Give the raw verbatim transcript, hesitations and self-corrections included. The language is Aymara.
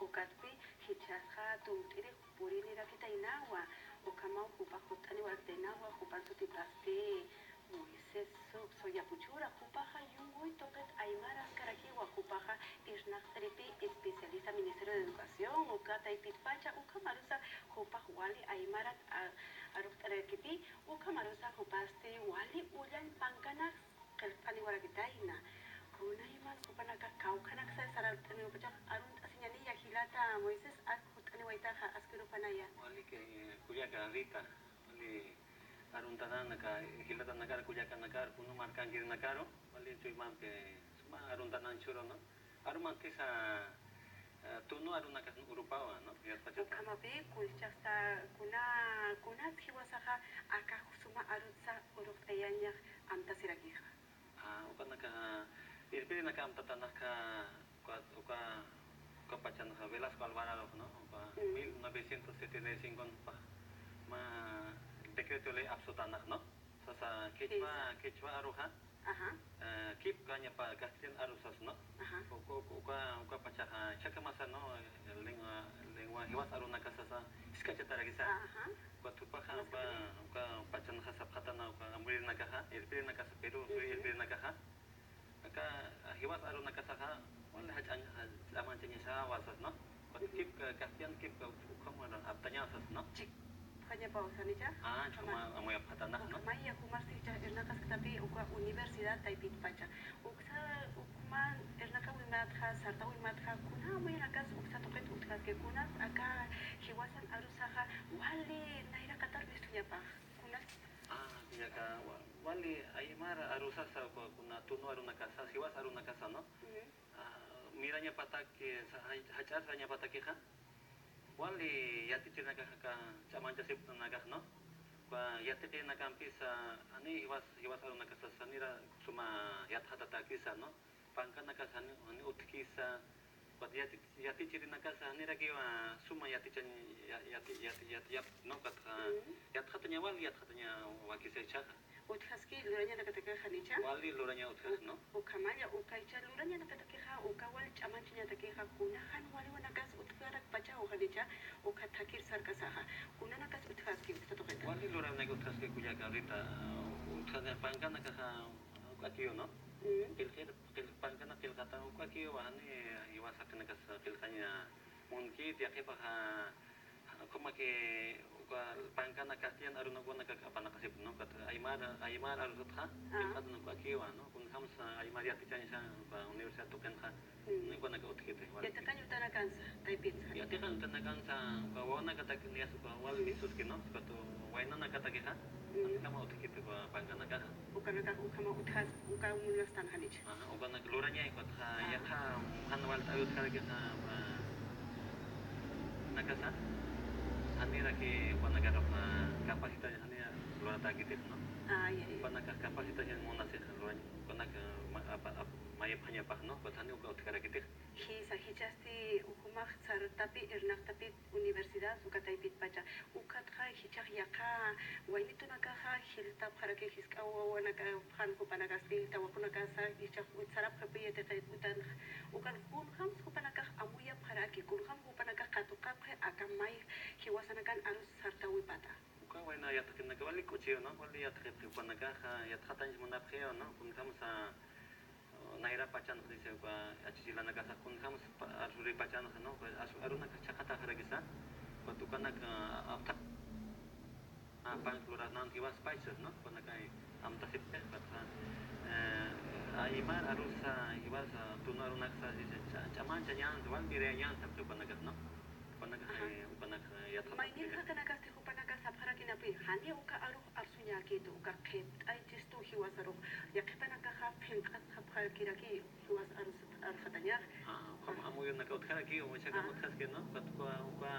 Ukatpi jichhasxa tuwt'iri purinirakitaynawa, ukhamaw jupax jut'aniwarakitaynawa, jupan sutipasti Moisés Su-, Soyapuchura, jupaxa yunguy tuqit aymaranakarakiwa, jupaxa irnaqt'iripi especialista Ministerio de Educación, uka taypitpacha, ukhamarusa jupax wali aymarak a-, aruqt'arakiti, ukhamarusa jupasti wali ullañ pankanak qillqt'aniwarakitayna. Kunayman jupanaka kawkhanaksa sarant'aniwapachax arunt'asiñaniya jilata Moisés, ak jut'aniwaytaxa, aski urupanaya. Wali que kullaka Rita, wali aruntananaka, jilatanakar, kullakanakar, kuna markankirinakaru, wali chuymampi suma aruntanan chhuru, ¿no? Arumankisa, eh, tunu arunakas urupawa, ¿no? Yatpachaqa. Ukhamapi, kunchasta, kuna, kunas jiwasaxa aka suma arutsa uruqt'ayañax amtasirakixa. Ah, ukanaka, irpirinaka amtatanaka, uka, uka, uka pachanxa Velasco Alvarado, ¿no? Uka Mm. mil novecientos setenta y cinco pa, ma decreto ley apsutanaka, ¿no? Sasa, quechua, Sí. quechua aruxa, Ajá. Eh, kipkañapa castellan arusas, ¿no? Ajá. Uka, uka, uka, uka pachaxa, chakamasa, ¿no? Eh, lengua, lengua jiwas arunakasasa, iskachatarakisa. Ajá. Uka tupaxa, uka, uka pachanxa sapxatana, uka amuyrinakaxa, irpirinakasa, Perú, Ujú. irpirinakaxa. Aka, ah, jiwas arunakasaxa, wali jach'añ-, jach'amanchañasa wasas, ¿no? Ujú. Kipka, castellan kipka, ukhama aptañasas, ¿no? Chik. Ukañapaw sanicha? Ah, chuma amuyapxatanaka, ¿no? Ukhamaya, jumarsicha irnaqasktapi uka universidad taypitpacha. Uksa, ukhama irnaqawimatxa, sartawimatxa, kuna amuyanakas uksa tuqit utjaski, kunas aka jiwasan arusaxa, wali nayraqatar mistuñapax. Kunas. Ah, yaka, wa-, wali aymar arusasa, ku-, kuna tunu arunakasa, jiwas arunakasa, ¿no? Ujú. Ah, mirañapataki, sa-, jay-, jach'ar sañapatakixa. Wali yatichirinakaxa aka ch'amanchasipnakax, ¿no? Uka yatiqinakampisa, jani jiwas, jiwas arunakasas janira suma yatxatatakisa, ¿no? Pankanakas jani, jani utjkisa, ukat yati-, yatichirinakasa janirakiwa suma yatichañ, ya-, yati-, yati-, yati-, yap-, ¿no? Ukat, ah, Mm. yatxataña wali, yatxataña wakisa jichhaxa. Utjaski lurañanakatakixa, ¿janicha? Wali luraña utjas, ¿no? Ukhamaya, ukaycha lurañanakatakixa, uka wal ch'amanchañatakixa, kuna jan waliwanakas utjarakpachaw, ¿janicha? Uka thakir sarkasaxa, kunanakas utjaski uksa tuqita. Wali luranak utjaski kullaka Rita, utjaña pankanakaxa, ukakiw, ¿no? Mm. Qillqir, qil-, pankana qillqatan ukakiw, jani, jiwas jaqinakas qillqaña munkit, yaqhipaxa, Ukhama que uka pankana castellan arunakunanak apanakasipxi, ¿no? Ukat aymar, aymar arusatxa, Ah. qillqatanakakiwa, ¿no? Kunjamsa aymar yatichañsa, uka universidad tuqinxa, Mm. ¿no? Ukanaka utjkiti, wali. Yatiqañ utanakansa, taypinsa. Yatiqañ utanakansa, uka wawanakatak niyas uka wal misuski, ¿no? Ukat waynanakatakixa, Mm. ukhama utjkiti uka pankanakaxa. Ukanakax ukhama utjas, uka munastan, ¿janicha? Ajá, ukanak lurañay, ukat, Ah. yaqha, jan walt'awi utjarakixa, uka, nakasa, janiraki, ukanakax, uka, capacitación, jani luratakitix, ¿no? Ah, ya, ya. Ukanakax capacitación munasixa lurañ, ukanak, ma-, apa-, ap-, mayipxañapax, ¿no? Ukat jani uka utjarakitix. Jisa, jichhasti jumax sartapï, irnaqtapï universidad, uka taypitpacha. Ukatxa jichhax yaqha waynitunakaxa jiltapxaraki, jisk'a wawanakapxan jupanakas, tawaqunakasa, jichhax sarapxapï yatiqit utanxa. Ukan kunjams jupanakax amuyapxaraki, kunjam jupanakax katuqapxi aka may jiwasanakan arus sartawipata. Uka wayna yatxatinaka wali k'uchiw, ¿no? Wali yatxapxi jupanakaxa, yatxatañ munapxiw, ¿no? Kunjamsa, Nayra pachanxa, dice, uka achichilanakasax kunjams pa-, arsuri pachanxa, ¿no? Pues, as-, arunakax chhaqataxarakisa, ukat ukanak, ah, aptha-, ah, pank lurasnan jiwas pachas, ¿no? Ukanakay amtasipxi, ukat, eh, aymar arusa, jiwas, ah, tunu arunaksa, dice, ch'a-, ch'amanchañansa, wal mirayañansa, ukanakax, ¿no? Ukanakax, Ajá. eh, ukanakax, eh, yatxatakisa. Maynin jaqinakasti jupanakax sapxarakinapï, jani uka arux arsuñäkitu, uka qhipt'aychistu jiwasarux, yaqhipanakaxa phinq'atxapxarakiraki jiwas arus-, arxatañax. Ah, ukham amuyunaka utjaraki, umachakan Ah. utjaski, ¿no? Ukat uka, uka